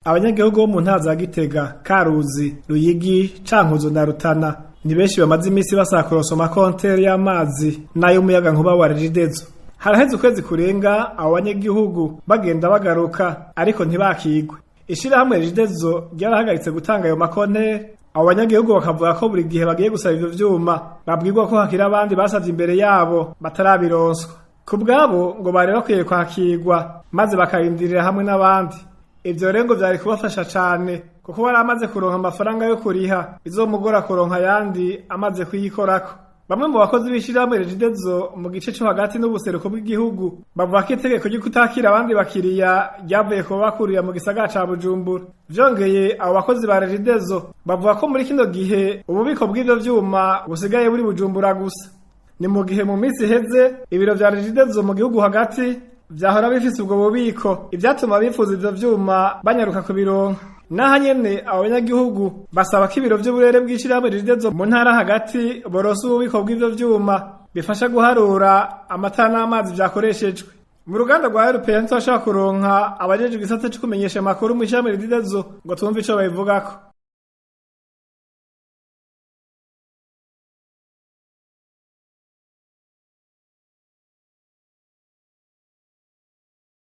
Abanyagihugu bo mu ntara za Gitega, Karuzi, Ruyigi, Cankuzo na Rutana ni benshi bamaze imisi basaba kuronsa amakonteri y'amazi n'ay'umuyagankuba wa Regideso. Haraheze ukwezi kurenga abo banyagihugu bagenda bagaruka, ariko ntibakigwe. Ishirahamwe Regideso ryarahagaritse gutanga ayo makonteri. Abo banyagihugu bakavuga ko buri gihe bagiye gusaba ivyo vyuma babwirwa ko hakiri abandi basavye imbere yabo batarabironswa. Ku bwabo ngo bari bakwiye kwakirwa maze bakarindirira hamwe n'abandi. Ivyo rero ngo vyari kubafasha cane, kuko bari amaze kuronka amafaranga yo kuriha, bizomugora kuronka ayandi amaze kuyikorako. Bamwe mu bakozi b'ishirahamwe Regideso mu gice co hagati n'ubuseruko bw'igihugu bavuga ko itegeko ryo kutakira abandi bakiriya ryavuye ku babakurira mu gisagara ca Bujumbura. Vyongeye, abo bakozi ba Regideso bavuga ko muri kino gihe ububiko bw'ivyo vyuma busigaye buri Bujumbura gusa. Ni mu gihe mu minsi iheze ibiro vya Regideso mu gihugu hagati vyahora bifise ubwo bubiko, ivyatuma abifuza ivyo vyuma banyaruka kubironka. Naha nyene abo banyagihugu basaba ko ibiro vy'uburere bw'ishirahamwe Regideso mu ntara hagati boronsa ububiko bw'ivyo vyuma bifasha guharura amatara n'amazi vyakoreshejwe. Mu ruganda rwa RPA ntitwashobora kuronka abajejwe igisata co kumenyesha amakuru mw'ishirahamwe Regideso ngo twumve ico babivugako.